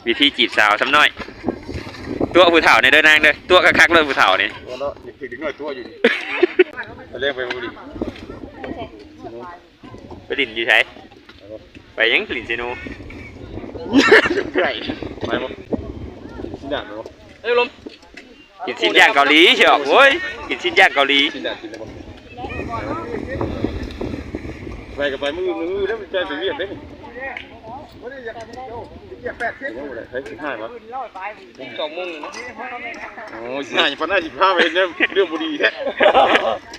ວິທີຈີບສາວສ່ຳນ້ອຍ ຕົວະຜູ້ເຖົ້ານີ້ເດີນາງເດີ ຕົວະຄັກໆໂລດຜູ້ເຖົ້ານີ້. ຕົວະເນາະ ຢາກຖືກເດັກນ້ອຍຕົວະຢູ່ນີ້ ໄປແລ້ງໄປບໍ່ດີ ໄປຫຼິ້ນຢູ່ໃສ? ໄປຫຍັງຫຼິ້ນເຊໂນ? ໄປບໍ່? ກິນຊີ້ນຍ່າງໄປບໍ່? ເອີ ລົມ ກິນຊີ້ນຍ່າງເກົາຫຼີຊອກ ໂອ້ຍ ກິນຊີ້ນຍ່າງເກົາຫຼີ. ຊີ້ນຍ່າງກິນໄດ້ບໍ່? ໄປກໍໄປມື້ອື່ນ ມື້ອື່ນແລ້ວ ໄປວຽກເດ້ນີ້. ເຮັດຊິຮ້າຍວະ? ສອງໂມງ. ໂອ້ຍ ຊິຮ້າຍປານນັ້ນ ຊິພາໄປເຮັດແນວເລື່ອງບໍ່ດີແທ້.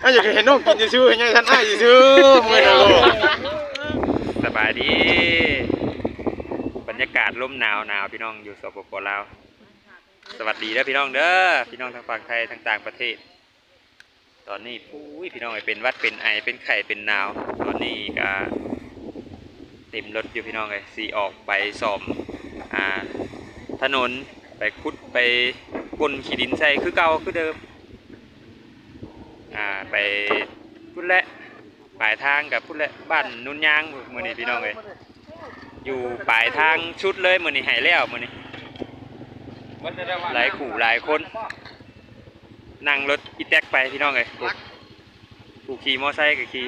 ອ້າຍ ຢາກໃຫ້ນ້ອງກິນຊື່ໆ ໃຫ້ໃຫຍ່ທັນອ້າຍຊື່ໆ ເມື່ອຍນະ. ສະບາຍດີ ບັນຍາກາດລົມໜາວໆ ພີ່ນ້ອງຢູ່ ສປປ ລາວ. ສະຫວັດດີເດີພີ່ນ້ອງເດີ ພີ່ນ້ອງທາງຝັ່ງໄທ ທາງຕ່າງປະເທດ. ຕອນນີ້ ໂອ້ຍ ພີ່ນ້ອງເອີຍ ເປັນຫວັດເປັນໄອ ເປັນໄຂ້ເປັນໜາວ. ຕອນນີ້ກະເຕັມລົດຢູ່ພີ່ນ້ອງເອີຍ ຊິອອກໄປສ້ອມ ອ່າ ຖະໜົນ ໄປຂຸດໄປປົ່ນຂີ້ດິນໃສ່ຄືເກົ່າຄືເດີມ ອ່າ ໄປພຸ້ນແຫຼະ. ປາຍທາງກໍພຸ້ນແຫຼະ ບ້ານໂນນຍາງພຸ້ນ ມື້ນີ້ພີ່ນ້ອງເອີຍ ຢູ່ປາຍທາງສຸດເລີຍ. ມື້ນີ້ໃຫ້ແລ້ວມື້ນີ້ ຫຼາຍຄູ່ຫຼາຍຄົນ ນັ່ງລົດອີແຕັກໄປພີ່ນ້ອງເອີຍ. ຜູ້ຂີ່ມໍໄຊກໍຂີ່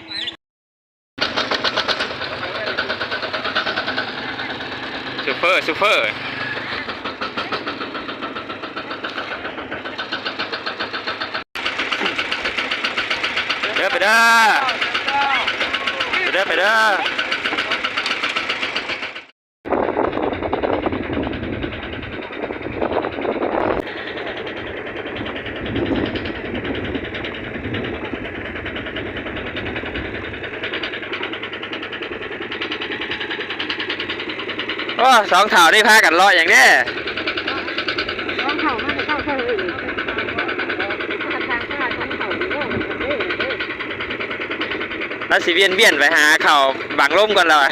ຊູເຟີ ຊູເຟີ. ເດີ ໄປເດີ ໄປເດີ ໄປເດີ. ໂອ້ ສອງເຖົ້ານີ້ພາກັນເລາະຫຍັງແດ່? ສອງເຖົ້າມາແຕ່ເຊົ້າເທື່ອເອີຍ ທາງທາງສອງເຖົ້ານີ້ ໂອ້ ມັນເດ້ ມັນເດ້. ລາວຊິວຽນໆໄປຫາເຂົ້າບັງລົມກ່ອນລະວ່າ.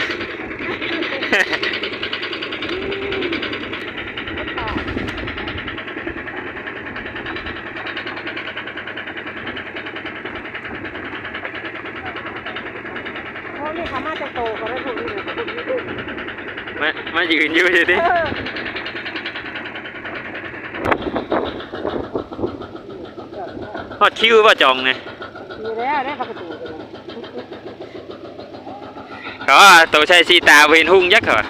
ໂອ້ ນີ້ເຂົາມາແຕ່ໂຕກໍໄດ້ ພວກນີ້ນະ ມາ ມາຢືນຢູ່ຊິຕິ. ເອີ ຮອດຄິວບໍ່ຈ່ອງນີ້? ມີແລ້ວເດ້ ປະຕູ. ເຂົາວ່າໂຕໃສ່ສີຕາບໍ່ເຫັນຮຸ່ງຈັກ ເຂົາວ່າ.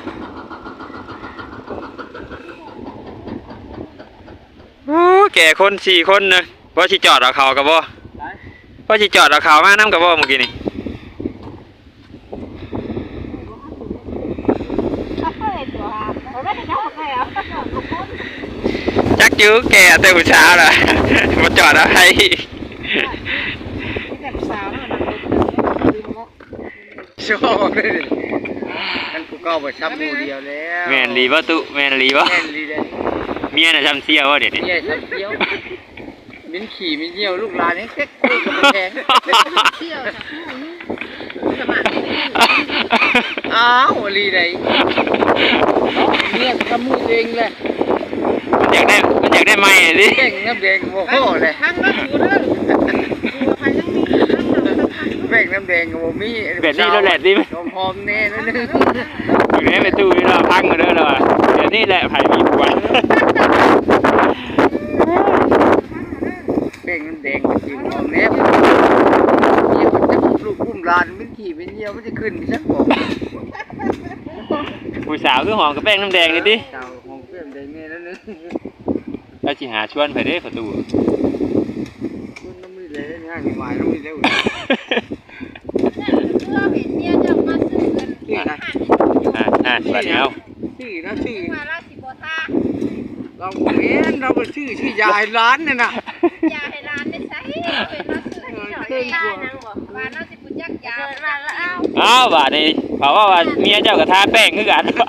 ໂອ້ ແກ່ຄົນສີ່ຄົນນະ ພໍຊິຈອດເອົາເຂົ້າກໍບໍ່ ພໍຊິຈອດເອົາເຂົ້າມານຳກໍບໍ່ມື້ກີ້ນີ້. ຈັກຢູ່ ແກ່ແຕ່ຜູ້ສາວລະ ບໍ່ຈອດເອົາໃຜ. ແຕ່ຜູ້ສາວນະ ຊອກເລີຍນີ້ ຄັນຜູ້ເກົ່າບໍ່ຊ້ຳໝູ່ດຽວແລ້ວ. ແມ່ນອີ່ຫຼີບໍ່ຕຸ? ແມ່ນອີ່ຫຼີບໍ່? ແມ່ນອີ່ຫຼີເດ້. ເມຍນະຊ້ຳສ່ຽວບໍ່ດຽວນີ້? ເມຍຊ້ຳສ່ຽວ ເໝັນຂີ້ເໝັນຍ່ຽວ ລູກຫຼານຍັງເຕັກໂຄກະແພງ. ສ່ຽວສະໝາກ. ອ້າວ ອີ່ຫຼີໃດ໋ ເມຍກໍໝູ່ຕົວເອງແຫຼະ. ມັນຢາກໄດ້ ມັນຢາກໄດ້ໃໝ່ຕິ. ແປ້ງນ້ຳແດງກໍບໍ່ພໍແຫຼະ ທັງນັ້ນຢູ່ເດີ ຢູ່ໃຜຍັງມີ ແປ້ງນ້ຳແດງກໍບໍ່ມີ. ແບບນີ້ແຫຼະຕິ ຫອມໆແດ່ໜ້ອຍໜຶ່ງ. ຢູ່ໃນແມ່ຕູ້ນີ້ລະພັງເດີລະວ່າ ແບບນີ້ແຫຼະໃຜມີຜົວ. ແປ້ງນ້ຳແດງກໍຊິຫອມແດ່ ເມຍມັນຈະອຸ້ມລູກອຸ້ມຫຼານ ເໝັນຂີ້ເໝັນຍ່ຽວ ມັນຈະຂຶ້ນໄປຊັ້ນບໍ່. ຜູ້ສາວຄືຫອມກັບແປ້ງນ້ຳແດງນີ້ຕິ. ສາວຫອມແກ້ມແດງແນ່ນັ້ນເດີ. ລາວຊິຫາຊວນໃຜເດ້ປະຕູ? ຊວນນ້ຳນີ້ແຫຼະ ຫາງວາຍນ້ຳນີ້ແຫຼະ. ເຮົາເຫັນເມຍເຈົ້າມາຊື້ເງິນ ນີ້ນະ ອ່າ ອ່າ ບັດນີ້ເຮົາ ຊື້ນະ ຊື້ ວ່າລາວຊິບໍ່ທາ ລາວບໍ່ແມ່ນ ລາວໄປຊື້ ຊື້ຢາໃຫ້ຫຼານນັ້ນນະ. ຢາໃຫ້ຫຼານໄດ້ໃສ? ເປັນລາວຊື້ ເອີ ເຊີນ ວ່າລາວຊິບໍ່ຈັກຢາ. ອ້າວ ບາດນີ້ເຂົາເວົ້າວ່າເມຍເຈົ້າກໍທາແປ້ງຄືກັນ. ບໍ່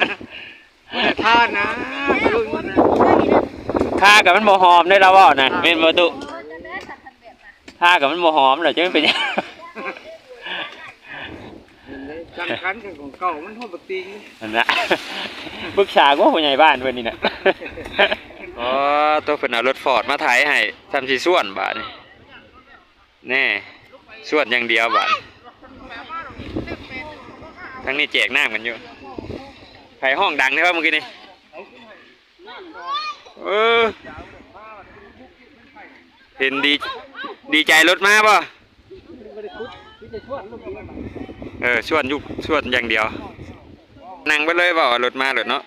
ໄດ້ທານະ ທາກໍມັນບໍ່ຫອມເດ້ ລາວເວົ້ານະ ແມ່ນບໍ່ຕຸ? ທາກໍມັນບໍ່ຫອມແລ້ວ ຈະເປັນຫຍັງ? ສຳຄັນຂອງເກົ່າ ມັນຮອດບໍ່ຕິງ. ນັ້ນນະ ປຶກສາກັບຜູ້ໃຫຍ່ບ້ານເພິ່ນນີ້ນະ. ອໍ ໂຕ ເພິ່ນເອົາລົດຟອດມາໄຖໃຫ້ ຊ່ຳຊິຊວນບາດນີ້. ແນ່ ຊວນຢ່າງດຽວບາດ. ທາງນີ້ແຈກນ້ຳກັນຢູ່. ໃຜຮ້ອງດັງແທ້ວະມື້ກີ້ນີ້? ເອີ ເຫັນດີ ດີໃຈລົດມາບໍ່? ເອີ ຊວນຢູ່ ຊວນຢ່າງດຽວ ນັ່ງໄປເລີຍ ເວົ້າວ່າລົດມາໂລດເນາະ.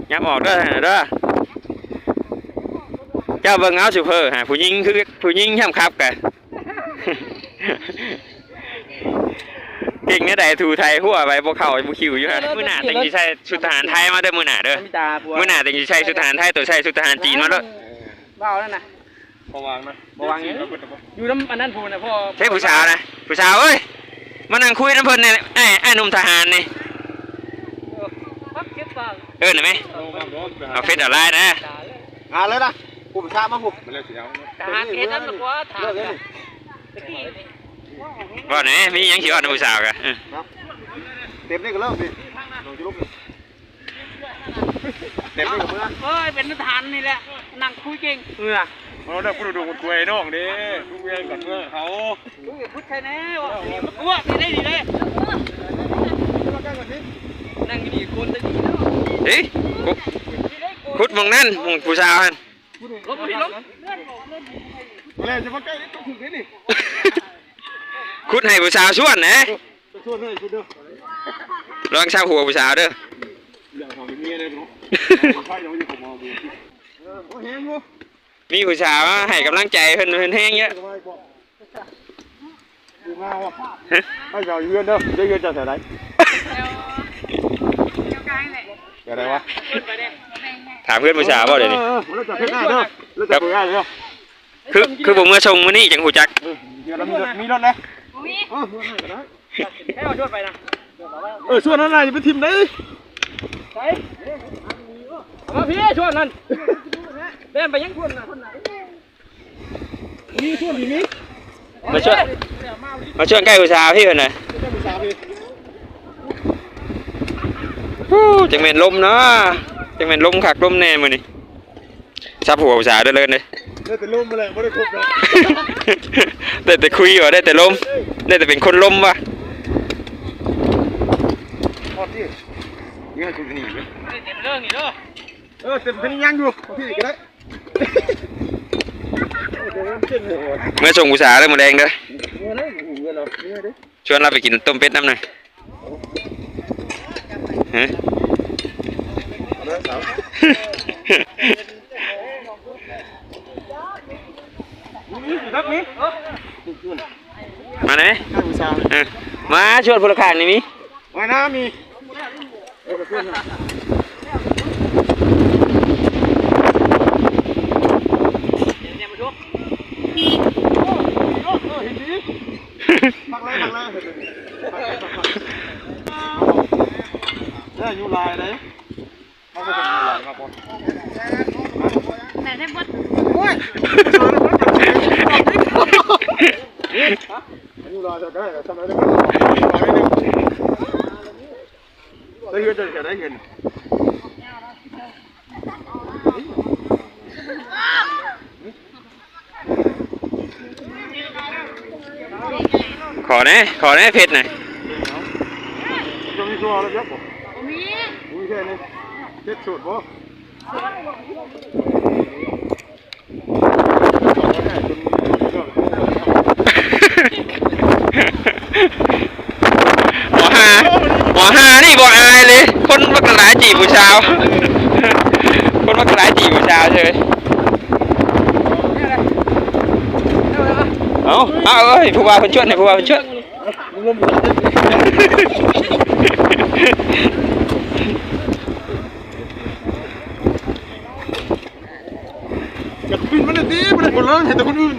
ຫຍັບອອກເດີ ເດີ ເຈົ້າເບິ່ງເອົາ ຊູເຟີຫາ ຜູ້ຍິງຄື ຜູ້ຍິງຊ່ຳຂັບກະ ເກັ່ງແນວໃດ ຖູໄຖຫົວໄປ ບໍ່ເຂົ້າ ບໍ່ຄິວຢູ່ຫັ້ນ. ມື້ໜ້າຈັ່ງຊິໃສ່ຊຸດທະຫານໄທມາເດີ ມື້ໜ້າເດີ ມື້ໜ້າຈັ່ງຊິໃສ່ຊຸດທະຫານໄທ ໂຕໃສ່ຊຸດທະຫານຈີນມາໂລດ. ເວົ້ານັ້ນນະ ບໍ່ວາງນະ ບໍ່ວາງຫຍັງ ຢູ່ນຳອັນນັ້ນພຸ້ນນະ ພໍ່ ໃຊ່ຜູ້ສາວນະ ຜູ້ສາວເອີຍ ມານັ່ງຄຸຍນຳເພິ່ນແດ່ ອ້າຍ ອ້າຍໜຸ່ມທະຫານນີ້ ເອີ້ນໄດ້ໄໝ? ເອົາເຟສເອົາໄລນະ ຫາເລີຍນະ ຜູ້ສາວມາພຸ້ນ ທະຫານເຮັດນັ້ນບໍ່ຖາມ ເວົ້າແດ່ ມີຫຍັງຊິເວົ້ານຳຜູ້ສາວກະ ເອີ ເຕັມນີ້ກະເລີກນີ້ ເຕັມນີ້ກະເມືອ ເອີຍ ເປັນທະຫານນີ້ແຫຼະ ນັ່ງຄຸຍເກັ່ງ ເມືອ ເອົາເດີ ຜູ້ດູກວຍນ້ອງເດ້ ດູກວຍກ່ອນເມືອເຂົາ ຄຸຍກັບພຸດໄທແນ່ ມາກົວໄປໄດ້ດີເດ້ ນັ່ງຢູ່ນີ້ຄົນໄດ້ດີເນາະ ເອີຍ ຄຸດໝ່ອງນັ້ນ ໝ່ອງຜູ້ສາວຫັ້ນ ລົງມາພີ້ ລົງ ແລ້ວຈະມາໃກ້ນີ້ ຕ້ອງຖືກນີ້ ຄຸດໃຫ້ຜູ້ສາວຊວນແດ່ ຊວນໃຫ້ຄຸດເດີ ລະວັງຊາບຫົວຜູ້ສາວເດີ ມີຜູ້ສາວມາໃຫ້ກຳລັງໃຈເພິ່ນ ເພິ່ນແຮງເຍາະ ຮະ ໃຫ້ເຈົ້າຢູ່ເຮືອນເດີ ເດີ ເຮືອນເຈົ້າແຖວໃດ? ແຖວກາງແຫຼະ ແຖວໃດວະ? ຖາມເພື່ອນຜູ້ສາວບໍ່ດຽວນີ້? ເອີ ເອີ ເອີ ເລີຍຈັບເຮັດໜ້າເດີ ເລີຍຈັບເປີດງານເດີ ຄື ຄືບໍ່ເມືອສົ່ງມື້ນີ້ຈັ່ງຮູ້ຈັກ ເອີ ເດີ ມີລົດ ມີລົດແລ້ວ ບໍ່ມີ ເອີ ເມືອໃຫ້ກໍໄດ້ ໃຫ້ເອົາຊວນໄປນະ ເອີ ຊວນນັ້ນນະ ຢ່າໄປຖິ້ມເດ້ ໃສ ເອົາມາພີ້ ຊວນນັ້ນ ແລ່ນໄປຍັງຊວນນະ ມີຊວນທີ່ມີ ມາຊວນ ມາຊວນໃກ້ຜູ້ສາວພີ້ເພິ່ນນະ ຜູ້ສາວພີ້ ໂອ້ ຈັ່ງແມ່ນລົມເນາະ ຈັ່ງແມ່ນລົມຄັກລົມແນ່ມື້ນີ້ ຊັບຫົວຜູ້ສາວເດີເລີນເດ້ ໄດ້ແຕ່ລົມຫັ້ນແຫຼະ ບໍ່ໄດ້ຄົບດອກ ໄດ້ແຕ່ຄຸຍວ່າ ໄດ້ແຕ່ລົມ ໄດ້ແຕ່ເປັນຄົນລົມວ່າ ຮອດທີ່ ນີ້ໃຫ້ກູໜີເວີຍ ເອີ ເຕັມເທິງຍັງຢູ່ ເອົາທີ່ກະໄດ້ ເມືອສົ່ງຜູ້ສາວເດີ ມື້ແລງເດີ ເມືອເດີ ເມືອເດີ ຊວນລາວໄປກິນຕົ້ມເປັດນຳໜ່ອຍ ຮະ ມາແດ່ ເອີ ມາຊວນຜູ້ລະຂ້າງນີ້ມີ ວ່າຍນ້ຳມີ ເອີ ກະຊວນ ມັກເລີຍ ມັກເລີຍ ເອີ ຢູ່ຫຼາຍເດ້ ແມ່ນໃຫ້ເບິດ ໂອ້ຍ ຢູ່ຫຼາຍກະໄດ້ ຊຳໃດໄດ້ ໄດ້ເຮືອນ ຈະໄດ້ເຮືອນ ຂໍແດ່ ຂໍແດ່ ເຜັດນະ ຈະມີຕົວລະບຽບບໍ່? ບໍ່ມີ ບໍ່ມີແທ້ນີ້ ເຜັດສູດບໍ່? ບໍ່ຫາ ບໍ່ຫານີ້ບໍ່ອາຍເລີຍ ຄົນບັກຫຼາຍຈີບຜູ້ສາວ ຄົນບັກຫຼາຍຈີບຜູ້ສາວເຊີຍ ເອົາ ເອົາ ເອີຍ ຜູ້ວ່າເພິ່ນຊວນ ໃຫ້ຜູ້ວ່າເພິ່ນຊວນ ຢາກປິ່ນມັນຕິ ບໍ່ໄດ້ຜົນເລີຍ ເຫັນແຕ່ຄົນອື່ນ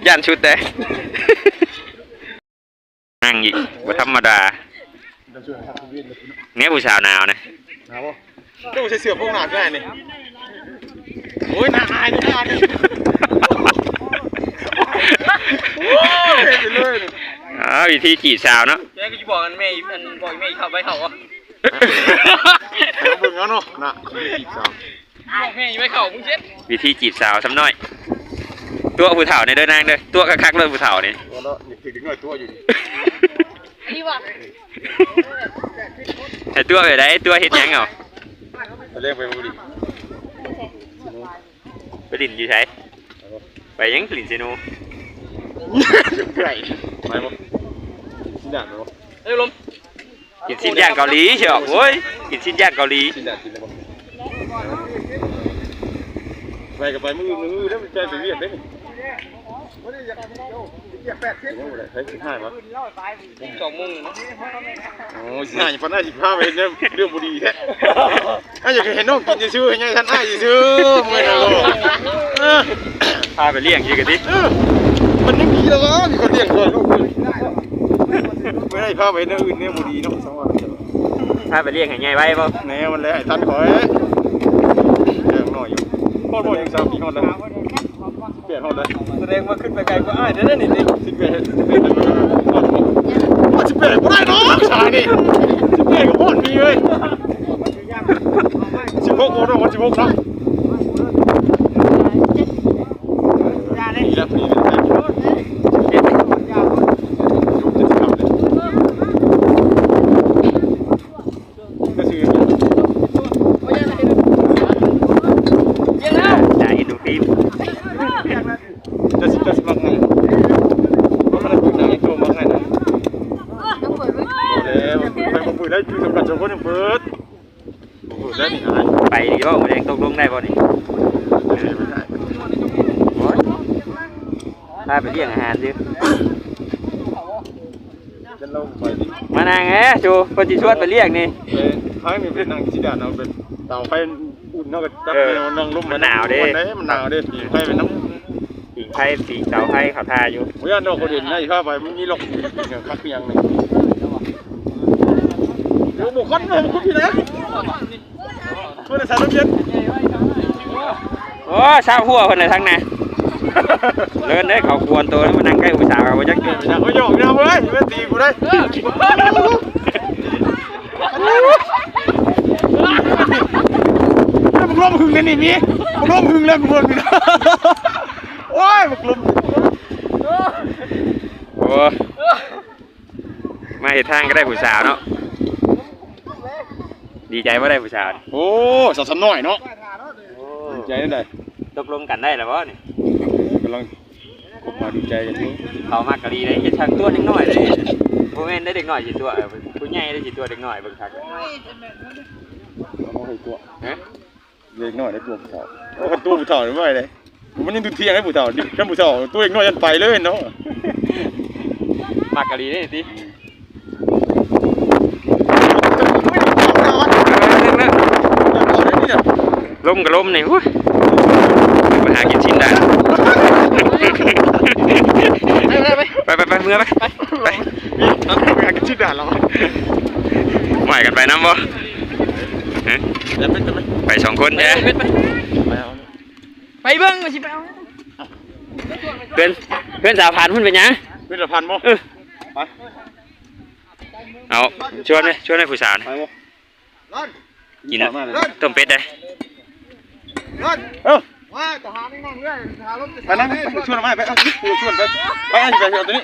ຢ້ານສຸດແດ່ ນັ່ງອີກ ບໍ່ທຳມະດາ ແນວຜູ້ສາວໜາວນະ ໜາວບໍ່? ຕູ້ໃສ່ເສື້ອໂພງໜ້າຄືອ້າຍນີ້ ໂອ້ຍ ໜ້າອາຍນີ້ ໜ້າອາຍນີ້ ໂອ້ຍ ເຮັດໄປເລີຍ ອ່າ ວິທີຈີບສາວເນາະ ແກກໍຊິບອກອັນແມ່ ອັນບອກແມ່ເຂົ້າໄປເຂົ້າບໍ່? ເອົາເບິ່ງເອົາເນາະ ນະ ວິທີຈີບສາວ ບອກແມ່ໄປເຂົ້າ ມຶງເຊັດ ວິທີຈີບສາວຊຳນ້ອຍ ຕົວະຜູ້ເຖົ້ານີ້ເດີນາງເດີ ຕົວະຄັກໆເລີຍຜູ້ເຖົ້ານີ້ ຕົວະເນາະ ຢາກຖືກເດັກນ້ອຍຕົວະຢູ່ນີ້ ອັນນີ້ວ່າ ໃຫ້ໂຕ ຕົວະໄດ້ ຕົວະເຮັດຫຍັງເອົາ? ໄປເລີຍ ໄປບໍ່ດີ ໄປຫຼິ້ນຢູ່ໃສ? ໄປຫຍັງຫຼິ້ນເຊໂນ? ໄກ ໄປບໍ່? ຊິດານໄປບໍ່? ເອີ ລົມ ກິນຊີ້ນຍ່າງເກົາຫຼີເຊຍ ໂອ້ຍ ກິນຊີ້ນຍ່າງເກົາຫຼີ. ໄປກໍໄປມື້ອື່ນ ມື້ອື່ນແລ້ວມັນໄປໄປວຽກເດ້ນີ້. ເປັນຫຍັງບໍ່ໄດ້ ໃຜຊິຫາຍວະ? ສອງໂມງເນາະ. ໂອ້ຍ ຊິຫາຍປານນັ້ນ ຊິພາໄປເຮັດແນວເລື່ອງບໍ່ດີແທ້. ອ້າຍຢາກໃຫ້ນ້ອງກິນຊື່ໆ ໃຫ້ໃຫຍ່ທັນອ້າຍຊື່ໆ ເມື່ອຍແລ້ວບໍ່? ເອີ ພາໄປລ້ຽງຢູ່ກະຕິ. ເອີ ມັນຍັງດີແລ້ວວະ ມີຄົນລ້ຽງຊ່ອຍລູກ. ເມື່ອໃດພາໄປເຮັດແນວອື່ນແນວບໍ່ດີເນາະ ສອງວັນ ພາໄປລ້ຽງໃຫ້ໃຫຍ່ໄວບໍ່? ແນວມັນແຫຼະ ໃຫ້ທັນຂ້ອຍ ຍັງນ້ອຍຢູ່. ຮອດບໍ່ ອາຍຸສາມປີຮອດແລ້ວ? ສິບແປດຮອດໄດ້ ສະແດງວ່າຂຶ້ນໄປໄກກວ່າອ້າຍແທ້ໆ ນີ້ຕິ. ສິບແປດ ສິບແປດ ຮອດບໍ່? ໂອ້ຍ ສິບແປດບໍ່ໄດ້ດອກຊາຍນີ້ ສິບແປດກໍຮອດມີເວີຍ. ສິບຫົກບໍ່ ຮອດສິບຫົກເນາະ. ຈາຍອີກດູພີມ ເຈົ້າຊິ ເຈົ້າຊິມັກງ່າຍ ມັນບໍ່ໄດ້ເປີດໜ້າໃຫ້ໂຕມັກງ່າຍນະ. ບໍ່ແລ້ວ ໄປບໍ່ເປີດໄດ້ ຢູ່ນຳກັນສອງຄົນຍັງເປີດ ບໍ່ເປີດໄດ້ນີ້. ໄປດີບໍ່? ມື້ແລງຕົກລົງໄດ້ບໍ່ນີ້? ໂອ້ຍ ພາໄປລ້ຽງອາຫານຊື່. ມານັ່ງແອ້ ຊູ ເພິ່ນຊິຊວນໄປລ້ຽງນີ້. ເອີ ໃຜມີເປັນນັ່ງຊິດານ ເອົາເປັນເຕົາໄຟອຸ່ນເນາະ ກັບ ເອີ ນັ່ງລົມ ມັນໜາວເດ້ ມັນໜາວເດ້ ຜິງໄຟໄປນຳ ຜິງໄຟ ຜິງເຕົາໄຟເຂົາຖ້າຢູ່. ບໍ່ຢ້ານດອກ ບໍ່ເຫັນໄດ້ພາໄປ ມັນມີລັອກ ຫຍັງຄັກຫຍັງນີ້. ໂອ້ ບໍ່ຄັນ ບໍ່ຄັນທີ່ໄດ໋. ໂອ້ ຊາວຫົວເພິ່ນນະທັງນະ ເລີນເດ້ ເຂົາຄວນໂຕມານັ່ງໃກ້ຜູ້ສາວເຂົາບໍ່ຈັກ. ໂອ້ຍ ຢອກນຳເວີຍ ແມ່ນຕີກູໄດ້. ບັກລົມຫຶງແລ້ວນີ້ ມີບັກລົມຫຶງແລ້ວກູເບິ່ງນີ້. ໂອ້ຍ ບັກລົມ ໂອ້ ມາເຮັດທາງກໍໄດ້ຜູ້ສາວເນາະ. ດີໃຈບໍ່ໄດ້ຜູ້ສາວນີ້? ໂອ້ ສາວສຳນ້ອຍເນາະ. ໂອ້ ດີໃຈແນວໃດ? ຕົກລົງກັນໄດ້ແລ້ວບໍ່ນີ້? ເອີ ກຳລັງຄົບຫາດູໃຈກັນຢູ່. ເຂົາມັກກະລີເດ້ ເຮັດຊ່າງຕົວະເດັກນ້ອຍເດ້. ບໍ່ແມ່ນໄດ້ເດັກນ້ອຍຊິຕົວະ ເອີ ຜູ້ໃຫຍ່ໄດ້ຊິຕົວະເດັກນ້ອຍ ເບິ່ງຄັກ. ເຮົາບໍ່ໃຫ້ຕົວະ ຮະ? ເດັກນ້ອຍໄດ້ຕົວະຜູ້ເຖົ້າ. ໂອ້ ຄັນຕົວະຜູ້ເຖົ້ານີ້ບໍ່ໄດ້ເດ້. ມັນຍັງດຸ່ນທ່ຽງໃຫ້ຜູ້ເຖົ້າ ຄັນຜູ້ເຖົ້າຕົວະເດັກນ້ອຍ ມັນໄປເລີຍເນາະ. ມັກກະລີເດ້ຕິ. ລົມກໍລົມນີ້ ໂອ້ຍ ໄປຫາກິນຊີ້ນດານ. ໄປ ໄປ ໄປ ເມືອໄປ ໄປ ໄປຫາກິນຊີ້ນດານແລ້ວ. ໝາຍກັນໄປນຳບໍ່? ຮະ? ໄປສອງຄົນແທ້. ໄປເບິ່ງວ່າຊິໄປເອົາ ເພື່ອນ ເພື່ອນສາວພັນພຸ້ນເປັນຫຍັງ? ເພື່ອນສາວພັນບໍ່? ເອີ ໄປ ເອົາ ຊວນເລີຍ ຊວນເລີຍຜູ້ສາວ. ໄປບໍ່? ກິນຕົ້ມເປັດໄດ໋. ເອີ ໄປນັ່ງ ໄປຊວນມາ ໄປ ເອົາ ຊວນໄປ ໄປ ໄປ ໄປ ເອົາຕົວນີ້